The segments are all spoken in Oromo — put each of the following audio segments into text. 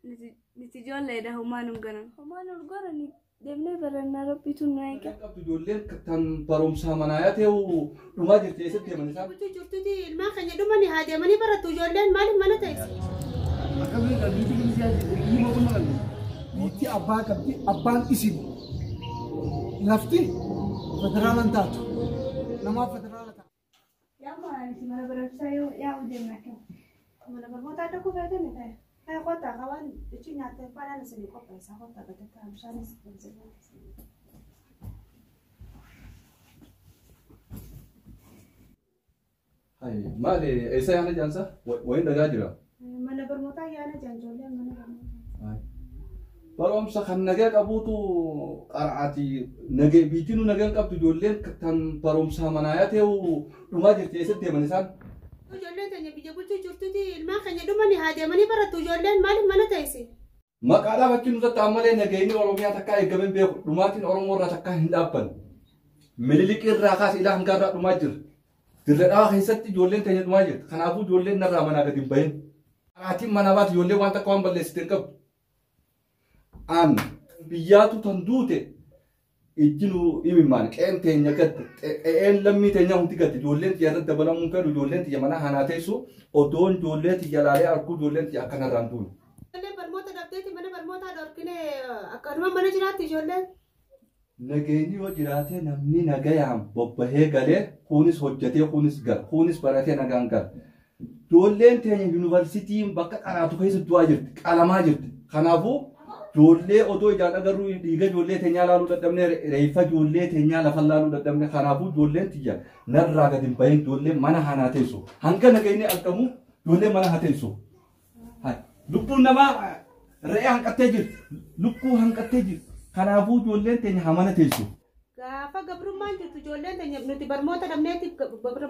Nuti ijoolleedha homaa nu garan. Homaa nu garan deemnee barannaa rabbiitu nu eega. Qabdu ijoolleen kan barumsaa manaa yaatee dhumaa jirti eessatti deeman isaan? Bulchuu jirtuti ilmaan keenya dhumani haa deemanii barattu ijoolleen maaliif mana teessi? Akkamiin qalbii biyyi mootummaa qabdi. Biitti abbaa qabdi abbaan isin. Lafti federaalan taatu. Namaa federaala ta'a. Yaa maali mana barumsaa yoo yaa'u deemna akkam. Mana barnootaa dhaquu feetani ta'e. Haa kottaa qabaan jechuun nyaattee faadhaan isinii qopheessa kottaa gatattaa bishaanis Maali eessa yaana jaansa? Wayin dhagaa jira. Mana barnootaa yaana jaan ijoolleen mana barnootaa. Barumsa kan nagee qabuutu qara'aati. Nagee biitinuu nageen qabdu ijoolleen kan barumsaa manaa yaatee dhumaa jirti eessatti deeman isaan? Ijoolleen keenya biyya bulchuu jirtuti ilmaan keenya dhumani haa deemanii barattu ijoolleen maaliif mana teessi? Maqaadhaaf achi nu tatta'an malee nageenyi Oromiyaa takkaa eegamee beeku dhumaatiin Oromoo irraa takkaa hin dhaabbanne. Mililik irraa kaasee ilaa hanga irraa dhumaa jira. Dirree dhawaa keessatti ijoolleen teenya dhumaa jirti. Kanaafuu ijoolleen narraa manaa gadi hin bahin. Qaraatiin manaa baatu ijoolleen waan takka waan balleessite hin qabdu. Aan biyyaatu tan duute ijji nu imimmaan qe'een teenya gadde qe'een lammii teenya hundi gadde ijoolleen tiyya irratti dabalamuun fedhu ijoolleen tiyya mana hanaa teessu odoon ijoollee tiyya laalee arguu ijoolleen tiyya akkanarraan duune. Ijoolleen barnoota dhabdeeti mana barnootaa dhorkine akkanuma mana jiraatti ijoolleen. Nageenyi yoo jiraate namni nagayaan bobbahee galee kunis hojjetee kunis gala kunis baratee nagaan gala. Ijoolleen teenya yuunivarsiitiin bakka qaraatu keessa du'aa jirti qalamaa jirti. Kanaafuu ijoollee odoo ijaan agarru dhiiga ijoollee teenyaa laaluu dadhabne reeffa ijoollee teenyaa lafa laaluu dadhabne kanaafuu ijoolleen tiyya narraa gadi hin bahin ijoolleen mana hanaa teessu. Hanga nageenyi argamu ijoolleen mana haa teessu. Lubbuun namaa re'ee hanqattee jirti. Lukkuu hanqattee jirti. Kanaafuu ijoolleen teenya haa mana teessu. Gaafa gabrummaan jirtu ijoolleen teenya nuti barnoota dhabneeti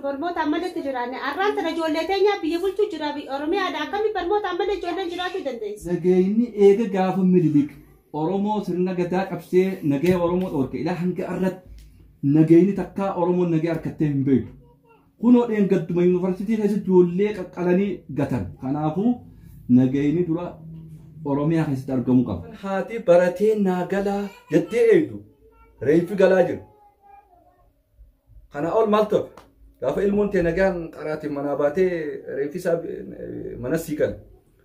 barnoota ammaletti jiraanne arraan tana ijoollee teenya biyya bulchuu jira Oromiyaadha akkami barnoota ammalee ijoolleen jiraachuu dandeessi. Nageenyi eega gaafa Minilik Oromoo sirna gadaa qabsee nagaya Oromoo dhoorke ilaa hanga irratti nageenyi takkaa Oromoon nagaya harkattee hin beeku. Kunoo dheengadduma yuunivarsiitii keessa ijoollee qaqqalanii gatan. Kanaafuu nageenyi dura Oromiyaa keessatti argamuu qaba. Haati baratee naa galaa jettee eegdu reeffi galaa jiru. Kana ol maal ta'u? Gaafa ilmoon tee nagaan qaraatiin manaa baatee reeffi isaa mana sii gala.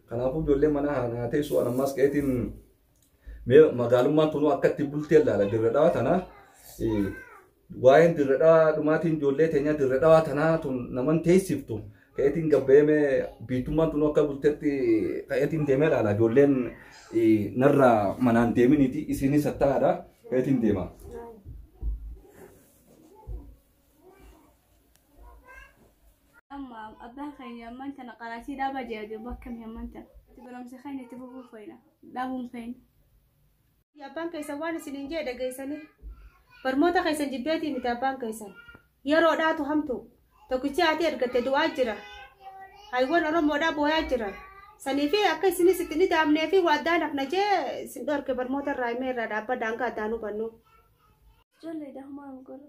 Kanaafuu ijoollee mana naa teessu an ammas qeetiin mee magaalummaan tunuu akka itti bultee ilaala dirra dhawaa tana. Waa'een dirra dhawaa dhumaatiin ijoollee teenyaa dirra dhawaa tanaa tun naman teessiftu. Ka'eetiin gabbeemee biitummaan tunuu akka bulteetti ka'eetiin deemee ilaala. Ijoolleen narraa manaan deeminiiti isinis hattaadha. Ka'eetiin deema. Amma abbaan keenya ammaan tana qaraatii dhaabaa jira jiru bakka mi ammaan tana. Barumsa keenya itti fufuu feena. Dhaabuun feena. Abbaan keessan waan isin hin jee dhageessanii barnoota keessan jibbeetii miti abbaan keessan yeroodhaatu hamtu tokkichi haati ergatte du'aa jira hayiwwan Oromoodhaa booyaa jira sanii fi akka isinis itti ni daamnee fi waadaan hafna jee isin dhorke barnoota irraa himee irraa dhaabbadha hanga addaan hubannu. Ijoolleedha homaa nu garan.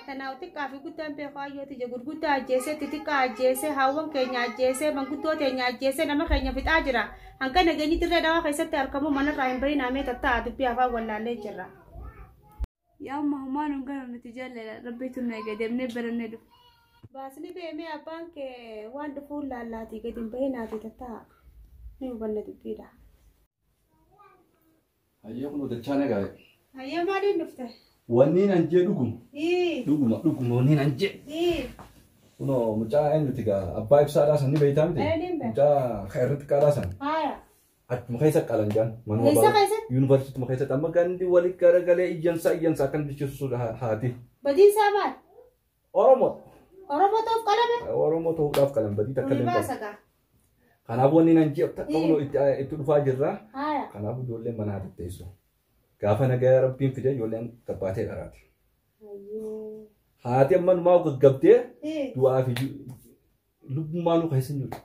Kanaaf xiqqaa fi guddaan beeku hayyooti je gurguddaa ajjeesee xixiqqaa ajjeesee haawwan keenya ajjeesee manguddoo teenya ajjeesee nama keenya fixaa jira. Hanga nageenyi dirree dhawaa keessatti argamu manarraa hin bahin amee tatta'a dubbii afaan wallaallee jirra. Yaa amma homaa nu garan nuti ijoolleedha rabbiitu nu eega deemnee barannee dhufu. Baasni beemee abbaan kee waan dhufuun laallaatii gadi hin bahinaati tatta'a. Ni hubanna dubbiidha. Hayyee kun dachaa nagaa. Hayyee maaliin dhufte? Wanni nan jee dhuguma. Dhuguma dhuguma wanni nan jee. Kunoo mucaa eenyuti gaa abbaa ibsaadhaa san ni beektaa miti? Mucaa kan irratti qaadhaa san. Achuma keessa qalan jaan. Eessa keessatti? Yuunivarsiituma keessatti amma gandi wali garagalee iyyansa iyyansa akkan bilcheessu haati. Badiinsaa maal? Oromoo. Oromoo ta'uuf qalame? Oromoo ta'uudhaaf qalan badii takka illee hin qabu. Kanaafuu wanni nan jee takka kunoo itti dhufaa jirra. Kanaafuu ijoolleen mana haa tetteessu. Gaafa nagaa rabbiin fide ijoolleen gabbaatee qaraati. Haati amma numaa gaggabdee du'aa fi lubbummaa nu keessa hin jiru.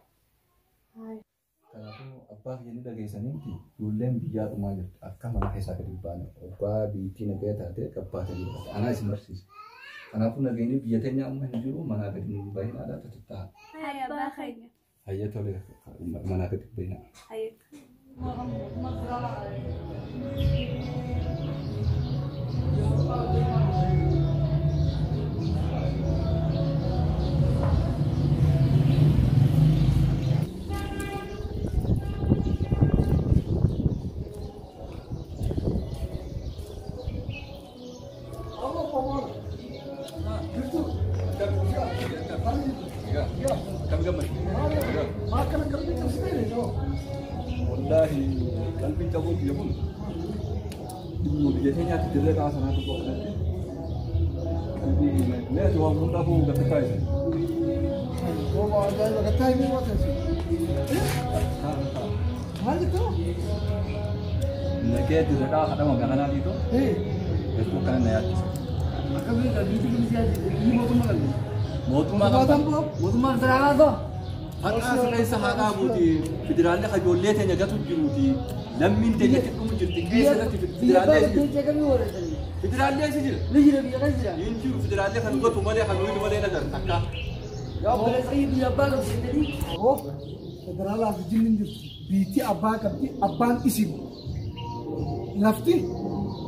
Kanaafuu abbaa kiyya ni dhageessanii miti ijoolleen biyyaa dhumaa jirti. Akka mana keessaa gadi hin baane abbaa biyyittii nagaya taatee gabbaatee jirti. Anaa isin barsiisa. Kanaafuu nageenyi biyya teenya amma hin jiru manaa gadi hin bahin aadaa tatta'a. Hayyee abbaa keenya. Hayyee tole manaa gadi hin bahinaa. Hayyee. والله قلبي تقول يقول إنه بيجتني أتدرب على سنة تقول قلبي لا هو من أبو قتايز هو جاي قتاي مو وتنسي ما جبته نكيت زكاة خدمة مغنى ديتو إيه بس كان نيات mootummaa federaalaa ta'o. Har'aas keessa haadhaa buuti federaalli ijoollee teenya gatu jiruuti lammiin teenya dhumu jirti keessatti federaalli federaalli eessa jira? Ni jira biyya keessa jira. Hin jiru federaalli kan gatu malee kan nuyi malee nagar takka. Yaa obboleessa biyya abbaa qabdi jedhanii. Federaalaaf jinni hin jirtu biitti abbaa qabdi abbaan isin lafti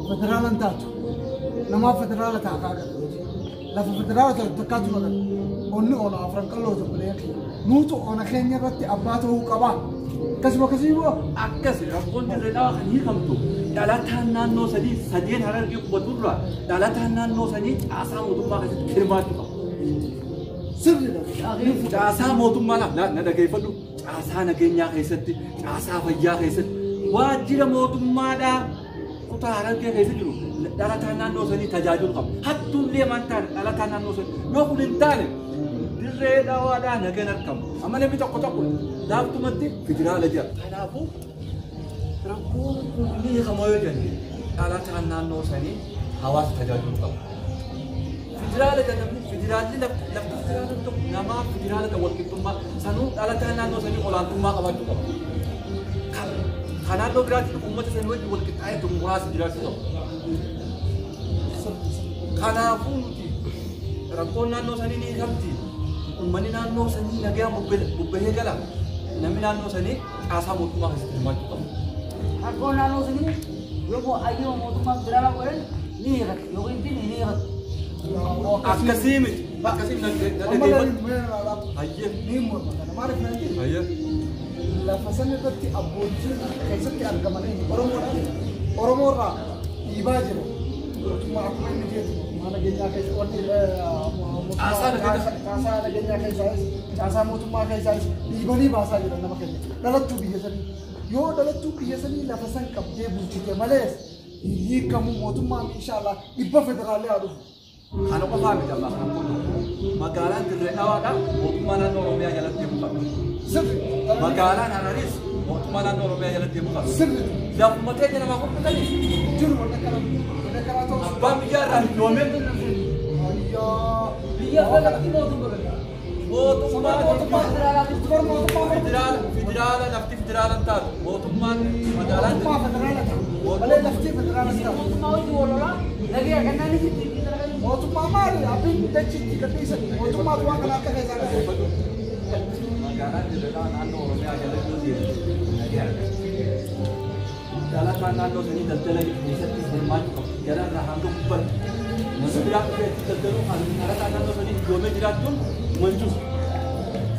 federaalan taatu namaa federaala taakaa qabdi lafa federaala taatu takkaatu maqan onni ona afran qalloo obboleeyyan kiyya nuutu ona keenya irratti abbaa ta'uu qaba akkasuma akkasii moo Akkas rakkoon dirree dhawaa kan hiikamtu dhalataan naannoo sadii sadeen harargee qubaturra dhalataan naannoo sanii caasaa mootummaa keessatti hirmaachuu qaba. Sirriidha. Caasaa mootummaa na dhageeffadhu caasaa nageenyaa keessatti caasaa fayyaa keessatti waajjira mootummaadhaa kutaa harargee keessa jiru dhalataan naannoo sanii tajaajiluu qaba. Hattuullee maan taane dhalataan naannoo sanii yoo kun hin taane dirree dhawaadhaa nagaan argamu. Amma namni tokko tokko laaftumatti federaala jira. Kanaafuu rakkoon kun ni hiikama yoo jenne dhalataan naannoo sanii hawaasa tajaajiluu qaba. Federaala jedhamni federaalli lafti federaala tokko namaa federaala kan walqixxummaa sanuu dhalataan naannoo sanii olaantummaa qabaachuu qaba. Kan naannoo biraatti uummata sanii wajjin walqixxaa'ee muraasa jiraachuu qaba. Kanaafuu nuti rakkoon naannoo sanii ni hiikamti. Uummanni naannoo sanii nagaa bubbahee gala. Namni naannoo sanii caasaa mootummaa keessatti hirmaachuu qaba. Rakkoon naannoo sanii yoo ayyama mootummaa federaalaa godhan ni hiikatu yookiin ni hiikatu. Akkasii miti. Akkasii na dhageeffadhu. Hayyee. Ni morma kana maaliif naan jedhe Hayyee. lafa san irratti abbootiin keessatti argaman Oromoodhaan Oromoorraa dhiibaa jiru. Mootummaa akkuma inni jedhu mootummaa nageenyaa keessa wanni caasaa nageenyaa keessaas caasaa mootummaa keessaas dhiibanii baasaa jiran nama keenya dhalattuu biyya sanii yoo dhalattuu biyya sanii lafa san qabdee bulchite malees hiikamuu mootummaan inshaallah dhibba federaalee haa dhufu. Kana qofaa miti amma kan kun magaalaan dirree dhawaadha mootummaa naannoo Oromiyaa jalatti deemuu qabdi. Sirri. Magaalaan Hararis mootummaa naannoo Oromiyaa jalatti deemuu qabdi. Sirri. Lafuma teenya namaa qophatanii Jiru wanna kana wanna kana ta'u. abbaan biyyaa irraa hiddoomee Ayyaa. Biyya abbaa qabdi mootummaa qabdi. mootummaa Mootummaa federaalaati. Mootummaa federaala federaala lafti federaala hin taatu mootummaan magaalaan mootummaa federaala ta'a. Malee lafti federaala ta'a. Mootummaa hojii walolaa nagaya kannaan isitti Mootummaa maali? Abbiin dachiitti gadhiisan. Mootummaatu waan kana akka keessaa qabu. Magaalaan dirree naannoo Oromiyaa jalatti yoo deemte nagee argata. Dhalataan naannoo sanii daldala keessatti hirmaachuu qabu. Jalarraa hanga gubbaatti. Nama biraa dhufee itti daldaluu kan dhalataan naannoo sanii hiddoomee jiraachuun mancuus.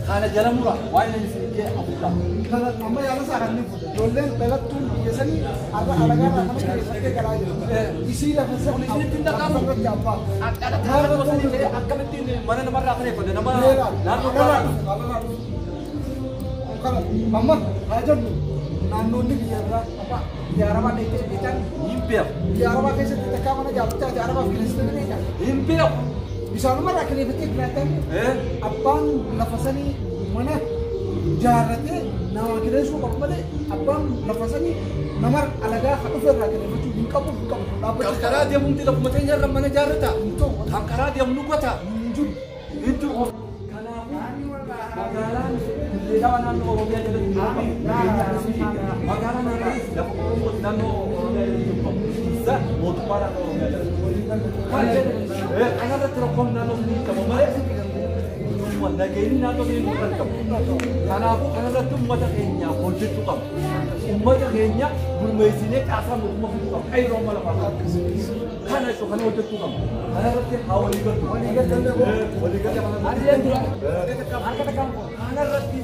Kana jala mura waan inni isin jee afuuta. Amma yaada isaa kan inni fuudhe. Ijoolleen dhalattuun biyya sanii har'a alagaa irraa nama keessatti galaa jiru. Isii lafa sana Isinitti hin dhaqamu. irratti abbaa. Dhalataan naannoo sanii ta'ee akkamittiin mana namarraa kan eeggate nama naannoo biraa dhufu. Amma haa jennu naannoonni biyya irraa amma biyya arabaa dheeytee beektan Hin beeku. biyya arabaa keessatti takkaa mana jaartee ati arabaaf kireessitee beektan Hin beeku. bishaanuma irraa kireeffattee jiraattan abbaan lafa sanii mana jaarratee nama kireessuu qabu malee abbaan lafa sanii nama alagaa kan dhufe irraa kireeffachuu hin qabu hin qabu Kan karaa deemumti lafuma teenya irra mana jaarrata. Kan karaa deemnu gota. Hin jiru. Hin jiru. Kanaafuu magaalaan dirree dhawaa naannoo Oromiyaa jalatti deemuu qabu. Magaalaan Hararis lafa Oromooti naannoo Oromiyaa jalatti deemuu qabu. Isa mootummaa naannoo Oromiyaa jalatti. Kanarratti rakkoon naannoo sanii qabu malee Nageenyi naannoo sanii nuuf argamu. Kanaafuu kanarratti uummata keenya hojjechuu qabna. Uummata keenya gurmeessinee caasaa mootummaa fiduu qabna. Qeyroo amma lafaa qabna. Kana jechuun kana hojjechuu qabna. Kanarratti haa walii gallu. Walii galle kanarratti. Kanarratti